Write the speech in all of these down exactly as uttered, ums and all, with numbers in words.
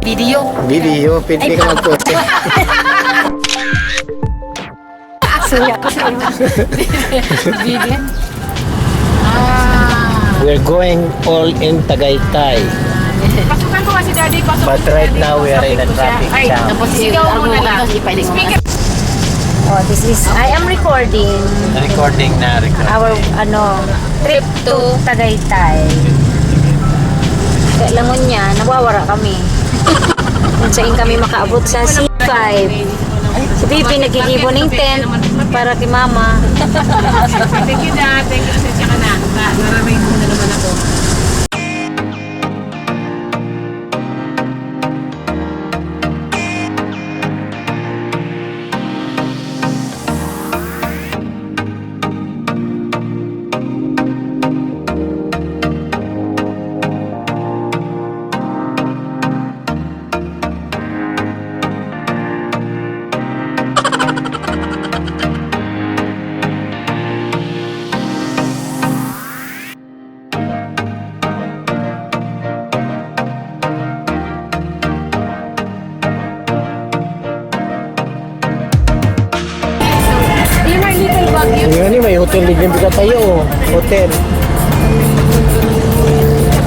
Video. Video, pwede ka mag-post. Action niya. Video. Ah. We're going all in Tagaytay. Pasukan ko nga si Daddy, pasukan But si right Daddy, now, we are in a kausapin ko siya. Traffic Ay, jam. Tapos ikaw muna lang. Speaker. Oh, this is, I am recording Recording na, recording. Our, ano, trip to Tagaytay. Kaya langon niya, nawawara kami. Kung saan kami makaabot sa C five. Si Bibi naggigibo ning tent para kay Mama. Thank you, Dad. Thank you, pasensya ka na. Na, nararate mo na naman ako. Yun ang Little Baguio. Yun, may hotel din yung pinatayo, oh. Hotel.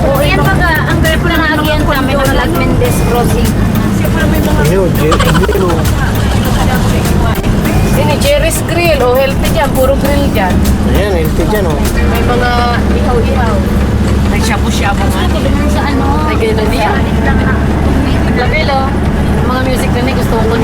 O, yan baga, ang grab na nga agihan namin, ang Las Mendez Crossing. Yun, J-, yun, oh. Ini Jerry's Grill, oh, healthy dyan, puro grill dyan. Ayan, healthy dyan, oh. May mga ihaw-ihaw. May shabu-shabu nga. Sa ano? May ganyan niya. Lapil, oh. Mga music na may gusto ko.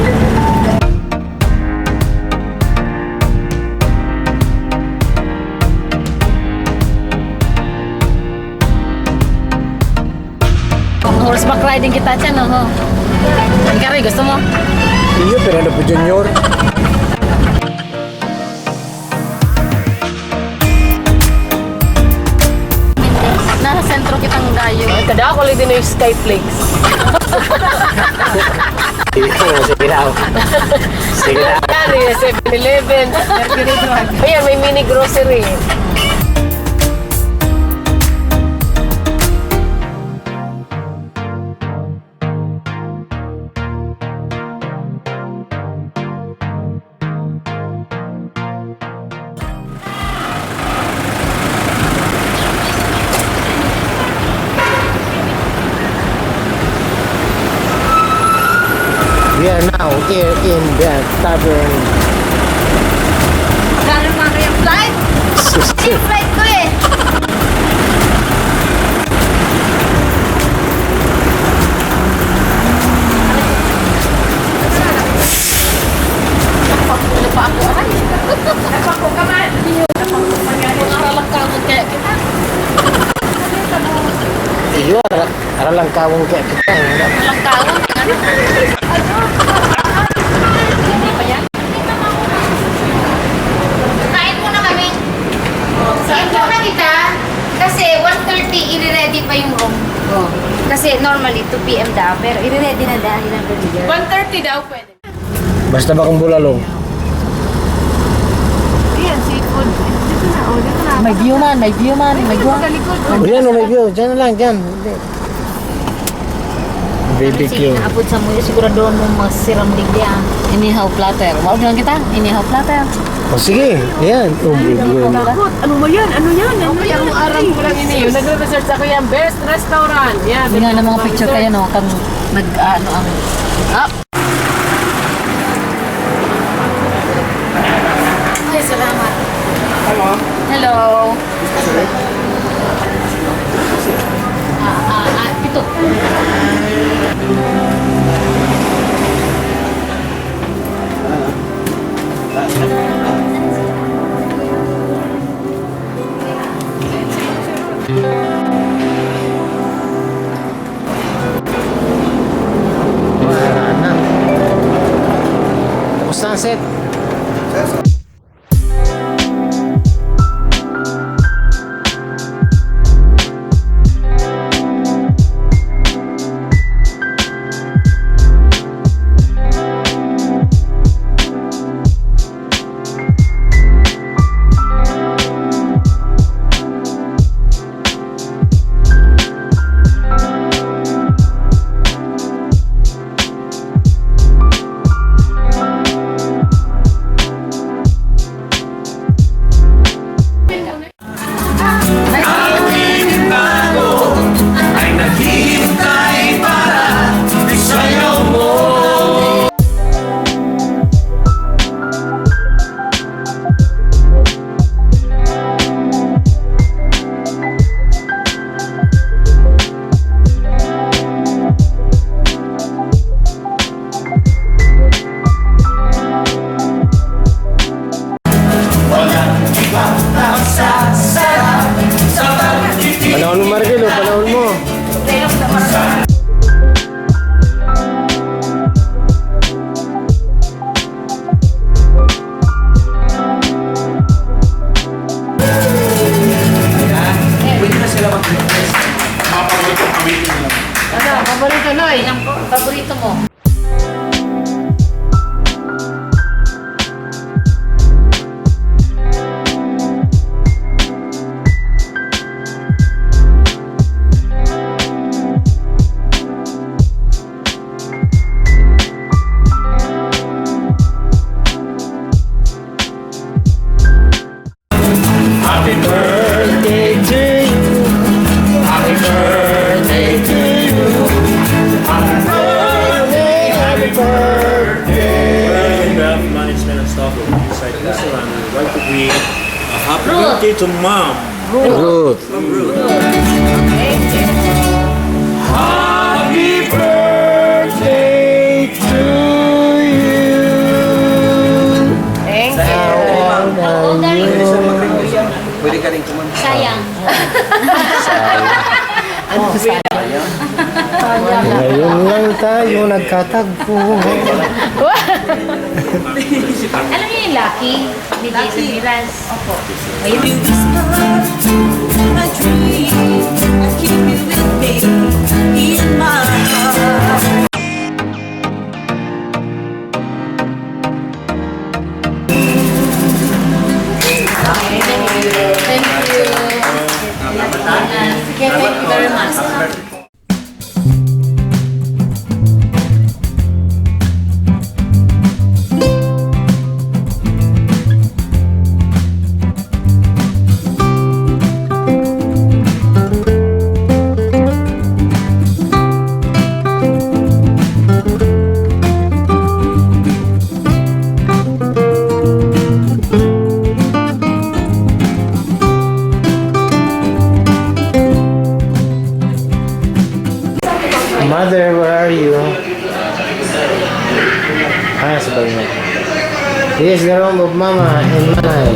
Horseback riding kita dyan, oh. Ikaw rin, gusto mo? Iyo, pero ano po, Junior? Nasa sentro kitang dayo. Ay, kadakol din yung Skyflakes. Sige, sige na ako. Sige na. Yan, yung seven eleven. Ayan, may mini grocery. We are now here in the tavern. Gano'n na yung flight? Sus. Yung flight ko eh. Nagpakbo na pa ako, aray. Nagpakbo ka man. Nagpakbo ka man. Parang kamo kaya kita. Iyo, ara-, aralangkawon kaya kita, eh. Aralangkawon, ano? Hindi pa yan? Kain muna kami. Kain muna kita. Kasi one thirty, i-ready pa yung room. Oh. Kasi normally, two P M daw. Pero i-ready na dahil ng earlier. One thirty daw pwede. Basta bakong bulalo. Ayan, seafood. Dito na, oh, dito na. May view man, may view man, may view. Matalikod, oh. O, yan, oh, may view. Diyan na lang, diyan. Hindi. B B Q. Sige, naabot sa muya, siguradohon mo masiram digdi, ah. Inihaw platter. Maog lang kita, inihaw platter. O, sige. Ayan. Oh, may view. Takot. Ano ba yan? Ano yan? Ano yan? Ang aram ko lang ini. Nagre-research ako yan. Best restaurant. Yan. Hindi nga na mga picture kayo, no? Kang nag-ano ang, ah, Ay, salamat. Hello. Hello. Ah, ah, ah, ito. Wala na. Tapos na ang set. Panahon mo, Maricel, o, panahon mo. Pwede na sila mag-request. Mga paborito kami nila. Ano, paborito, Noy? Ilang po? Paborito mo? Happy birthday to you. Happy birthday to you. Happy birthday, happy birthday. Management and staff of Inside Restaurant would like to bring a happy birthday to Mom. Ruth. Happy birthday to you. Thank you. How old are you? Pwede ka rin kumanta. Sayang. Ano ba? Ngayon lang tayo nagkatagpo. Alam niyo yung Lucky ni Jason Mraz? Opo. Ayun. You whisper my dream, I keep you with me in my heart. Thank you. Thank you. Sige, thank you very much. Mother, where are you? Ah, sa balon. This is the room of Mama and Manay.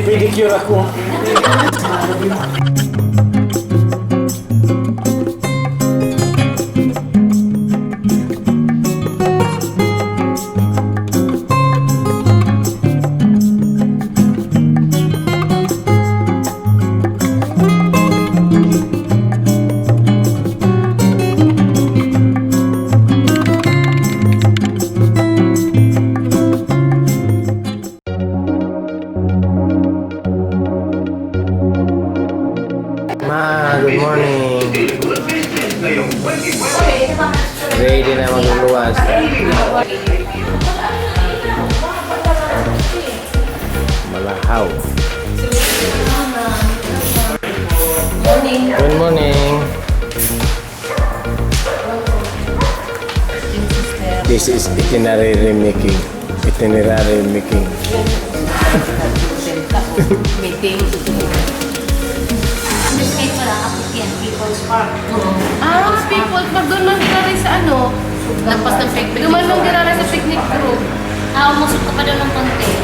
Pedicure ako. Ma, good morning. Ready na magluluwas. Malahaw. Good morning. This is itinerary making. Itinerary making. Meeting. This side pala, ako yan, People's Park. Ah, People's Park. Doon man giraray sa ano? Lampas ng picnic. Doon man giraray sa picnic group. Ah, umusog ka pa doon ng konti.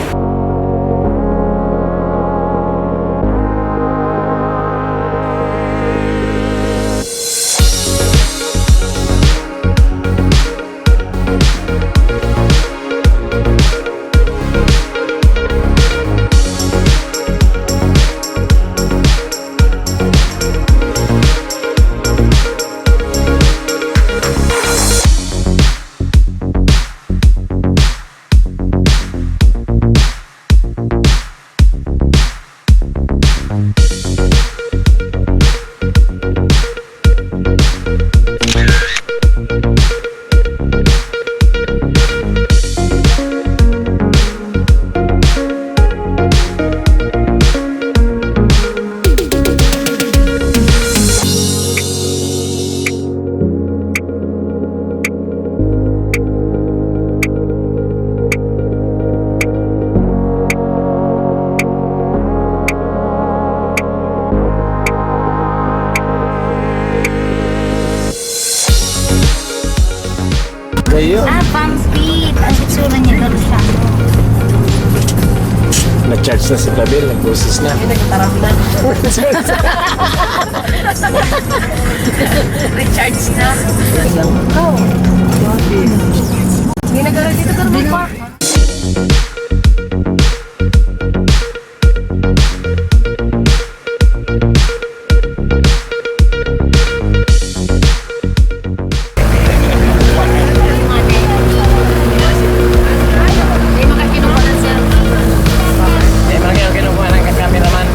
Gayo. Ah, pang speed. Ang itsura niya, garo siya. Na-charge na si Clavel, nagboses na. Ay, nagtarap na. Recharge na. Oh. Hindi nag-aral dito, pero may park. May mga kinukuha ng cameraman.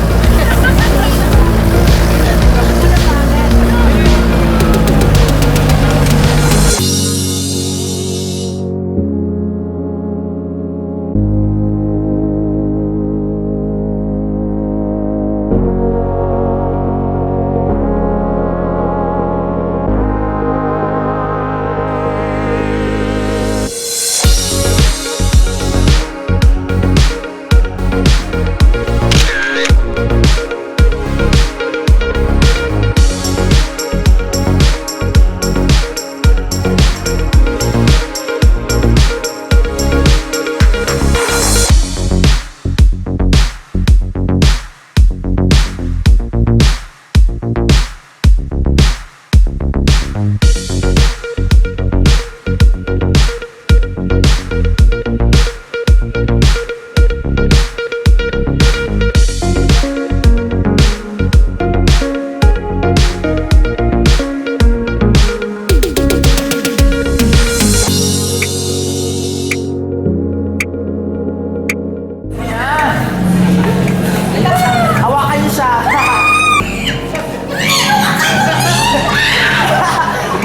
Hawakan niyo siya.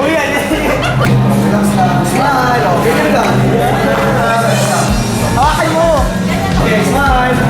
Uy, yan. Smile. Oh, ganyan ka. Hawakan mo. Okay, smile.